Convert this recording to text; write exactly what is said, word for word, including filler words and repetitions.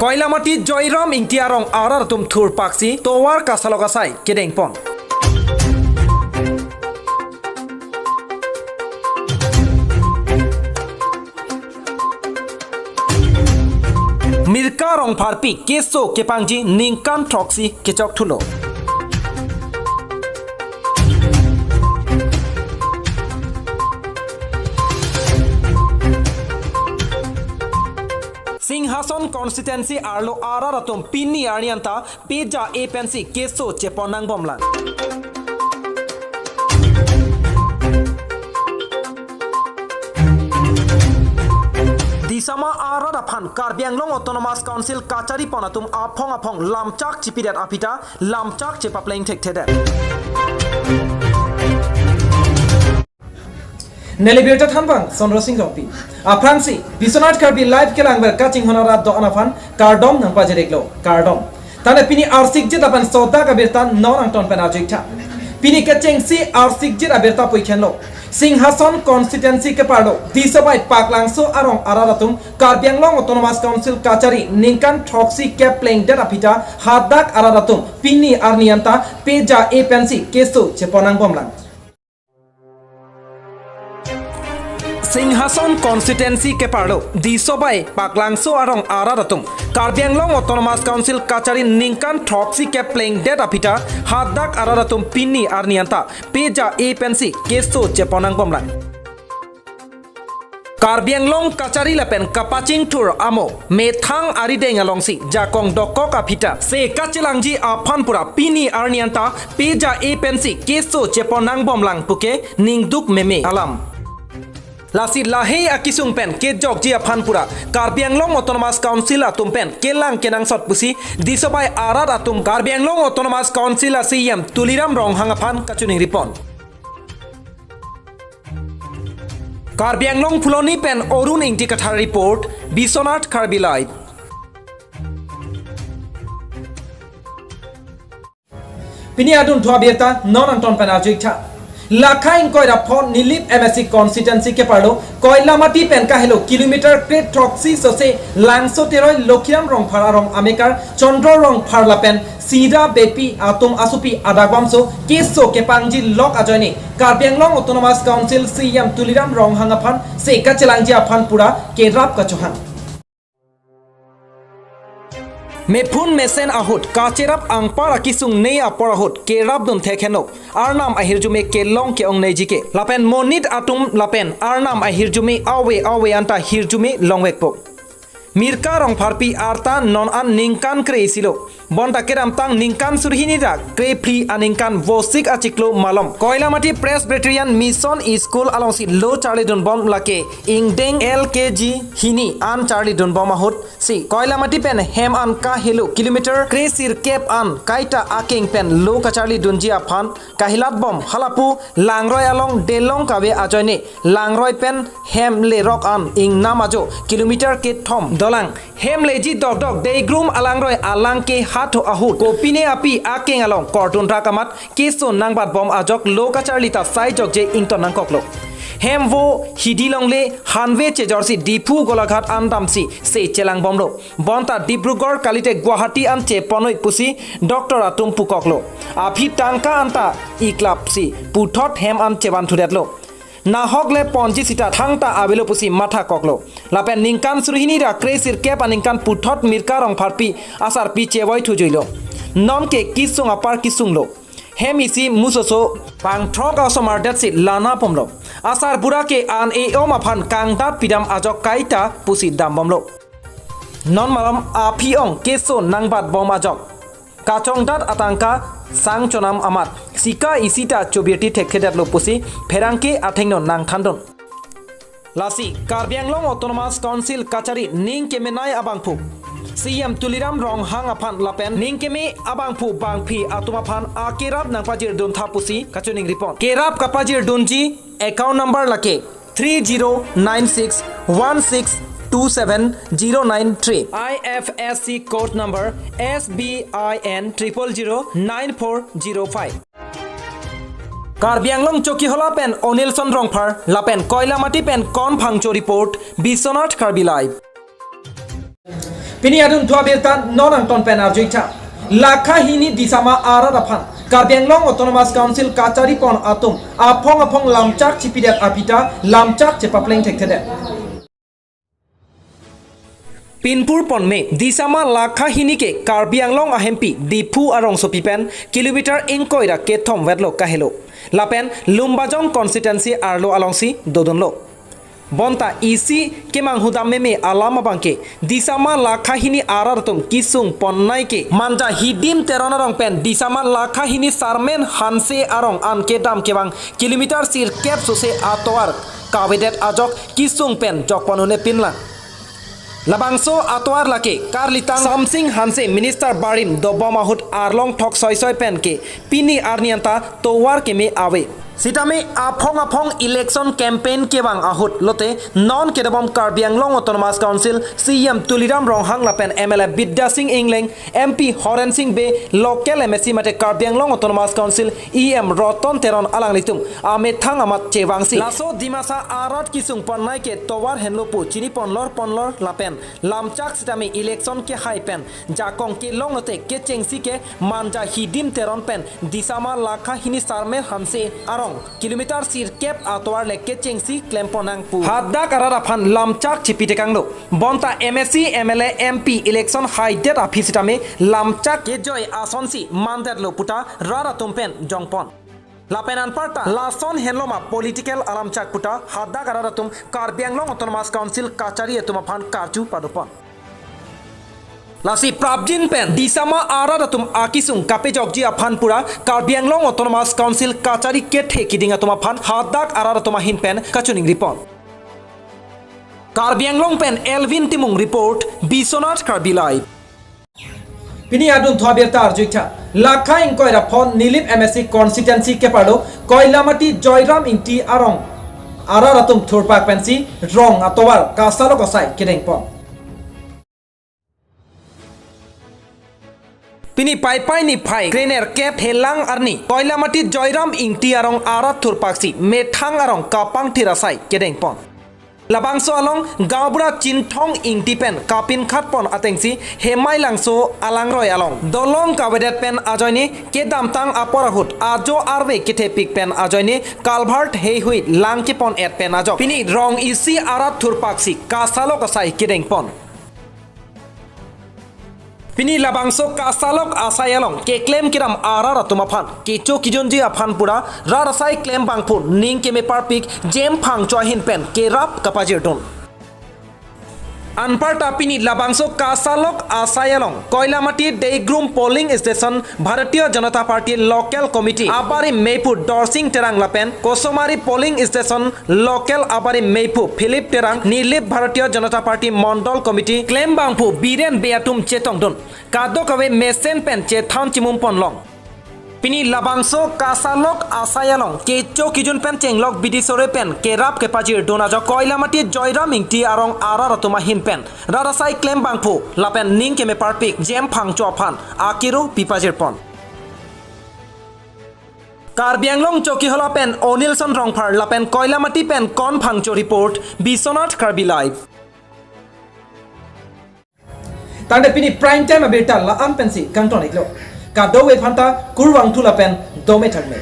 Koilamati Joyram Ingti arong arat atum thurpaksi tovar kasalok asai kedengpon. Mirka Rongpharpi keso kepangji ningkan throksi kechokthulo. Singhason constituency arlo arat atum pini arni anta peja-e pensi keso chepon nangbomlang. Disama arat aphan Karbi Anglong Autonomous Council kacharipon atum aphong aphong lamchak chipidet aphi ta lamchak chepapleng thekthedet. Neli birta thanbang Sondro Sing Rongpi. Aphrangsi Biswanath Karbi Live kelangver kachinghon arat do-an aphan kardom nangpajir-iklo, kardom. Tane pini arsikjit apen sodak abirta non angton pen arju-iktha. Pini kechengsi arsikjit abirta puikhenlo. Singhason constituency keparlo Disobai Paklangso arong arat atum Karbi Anglong Autonomous Council kachari ningkan throksi keplengdet aphi ta hadak arat atum pini arni anta peja-e pensi keso chepon nangbomlang. Singhason constituency keparlo Disobai Paklangso arong arat atum Karbi Anglong Autonomous Council kachari ningkan throksi keplengdet aphi ta hadak arat atum pini arni anta peja-e pensi keso chepon nangbomlang. Karbi Anglong kachari lapen kapachingthur amo methang arideng alongsi jakong dokok aphi ta se kachelangji aphan pura pini arni anta peja-e pensi keso chepon nangbomlang puke ningduk meme alam. Lasi lahei akesung pen kejokji aphan pura Karbi Anglong Autonomous Council atum pen kelang kenangsot pusi Disobai arat atum Karbi Anglong Autonomous Council a-C E M Tuliram Ronghang aphan kachiningripon. Karbi Anglong Phuloni pen Arun Ingti Kathar report, Biswanath Karbi Live. Pini adun thua birta non angton pen arju-iktha. Lakha ingkoi ra pho Nilip M A C constituency keparlo Koilamati pen kahelo kilometer kre throksi sose Langso Teroi Lokhiram Rongphar arong amekar Chandra Rongphar lapen Sira Beypi atum asopi adakbomso keso kepangji lok ajoine Karbi Anglong Autonomous Council C E M Tuliram Ronghang aphan se kachelangji aphan pura kerap kachohang. Mephun mesen ahut kacherap angpar akesung nei apor ahut kerapdun thekhenlo. Arnam ahirjume kelong ke-ong neiji ke. Lapen monit atum lapen Arnam ahirjume ave ave anta hirjume longvekpo. Mirka Rongpharpi arta non an ningkan kre-isi lo. Bonta kedamtang ningkan surhini ra krephli aningkan Vosik achiklo malom Koilamati Presbyterian Mission School alongsi lo charlidunbom lake ingdeng L K G hini an charlidunbom ahut si Koilamati pen hem an kahelo kilometer kre sirkep an kaita akeng pen lo kacharlidunji aphan kahilatbom halapu langroi along delong kave ajoine langroi pen hem lerok an ingnam ajo kilometer kethom dolang. Hem leji dokdok Deigrum alangroi alang ke hatho ahut kopine api akeng along kordun rak amat keso nangbatbom ajok lo kacharli ta sai jokje ington nangkoklo. Hem vo hidi longle hanve chejorsi Diphu Golaghat an damsi se chelangbomlo. Bonta Dibrugarh kalite Guwahati an cheponoi pusi doctor atum pukoklo. Aphi tangka anta iklapsi puthot hem an chevanthudetlo. Nahok le ponji sita thangta avelo pusi mathakoklo. Lapen ningkan surhini ra kre sirkep aningkan puthot Mirka Rongpharpi asarpi chevoithujuilo. Non ke kesung apar kesunglo. Hem isi musoso pangthrok asomar detsi lanapomlo. Asarbura ke an e-om aphan kangdat pidam ajok kaita pusi dambomlo. Non malom aphi ong keso nangbatbom ajok kachongdat atangka sang chonam amat sika isi ta chobirti thekthedetlo pusi pherangke athengno nangthandun. Lasi Karbi Anglong Autonomous Council kachari ning kemenei abangphu C E M Tuliram Ronghang aphan lapen ning keme abangphu bangphi atum aphan akerap nangpajirdun tha pusi kachiningripon. Kerap kapajirdunji account number lake three zero nine six one six two seven zero nine three, I F S C code number S B I N triple zero nine four zero five. Karbi Anglong Chokihola pen Onilson Rongphar lapen Koilamati pen Kon Phangcho report, Biswanath Karbi Live. Pini adunthu abirta non angton pen arjuitha. Lakha hini Disama arat aphan Karbi Anglong Autonomous Council kachari pon atum aphong aphong lamchak chipidet aphi ta lamchak chepapleng thekthedet. Pinpur ponme, Disama lakha hini ke Karbi Anglong ahempi Diphu arongsopi pen kilometer ingkoi ra kethom vetlo kahelo. Lapen Lumbajong constituency arlo alongsi dodunlo. Bonta isi kemanghu dam meme alam abangke Disama lakha hini arat atum kesung ponnai ke Manja Hidim Teron arong pen Disama lakha hini Sarmen Hanse arong an kedam kevang kilometer sirkep sose atovar kavedet ajok kesung pen jokpon un-e pinlang. Labangso atovar lake karlitang Samsing Hanse minister barim dobom ahut arlong thok soisoi pen ke pini arni anta tovar keme ave. Sitame aphong aphong election campaign kevang ahut lote non kedobom Karbi Anglong Autonomous Council C E M Tuliram Ronghang lapen M L A Bidya Sing Engleng, M P Horen Sing Bey, local M A C mate Karbi Anglong Autonomous Council E M Roton Teron alanglitum amethang amat chevangsi laso Dimasa arat kesung ponnai ke tovar henlo pu chini ponlor ponlor lapen lamchak sitame election kehai pen jakong kelong lote kechengsi ke Manja Hidim Teron pen Disama lakha hini Sarmen Hanse arong kilometer sirkep atovar le kechengsi klem ponnang pu hadak arat aphan lamchak chipitekanglo. Bonta M A C, M L A, M P election haidet aphi sitame lamchak kejoi asonsi mandetlo puta rat atum pen jongpon. Lapen anparta lason henloma political alamchak puta hadak arat atum Karbi Anglong Autonomous Council kachari atum aphan karju padopon. Lasi prapjin pen Disama arat atum akesung kapejokji aphan pura Karbi Anglong Autonomous Council kachari kethe kiding atum aphan hadak arat atum ahin pen kachiningripon. Karbi Anglong pen Elvin Timung report, Biswanath Karbi Live. Pini adunthu abirta arjuitha. Lakha ingkoi ra phon Nilip M A C constituency keparlo Koilamati Joyram Ingti arong arat atum thurpak pensi rong atovar kasalok asai kedengpon. Pini Paipai niphai krenerkep helang arni Koilamati Joyram Ingti arong arat thurpaksi methang arong kapangthir asai kedengpon. Labangso along gaonbura Chinthong Ingti pen kapinkhatpon atengsi Hemai Langso alangroi along dolong kavedet pen ajoine kedamtang apor ahut ajo arve kethepik pen ajoine culvert heihui lang kepon-et pen ajok pini rong isi arat thurpaksi kasalok asai kedengpon. Pini labangso kasalok asai along keklem kedam arat atum aphan kecho kejunji aphan pura rat asai klembangphu ning kemeparpik Jem Phangcho ahin pen kerap kapajirdun. Anparta pini labangso kasalok asai along Koilamati Deigrum polling station Bharatiya Janata Party local committee abarim meiphu Dorsing Terang lapen Kosomari polling station local abarim meiphu Philip Terang, Nilip Bharatiya Janata Party Mondol Committee klembangphu Biren Bey atum chetongdun kadokave mesen pen chethan chimum ponlong. Pini labangso kasalok asai along kecho kejun pen chenglok bidi sore pen kerap kepajirdun ajok Koilamati Joyram Ingti arong arat atum ahin pen rat asai klembangphu lapen ning kemeparpik Jem Phangcho aphan akero pipajirpon. Karbi Anglong Chokihola pen Onilson Rongphar lapen Koilamati pen Kon Phangcho report, Biswanath Karbi Live. Tangte pini prime time abirta la-an pensi kangton-iklo. Kadokave aphanta kurvangthu lapen dome thakme.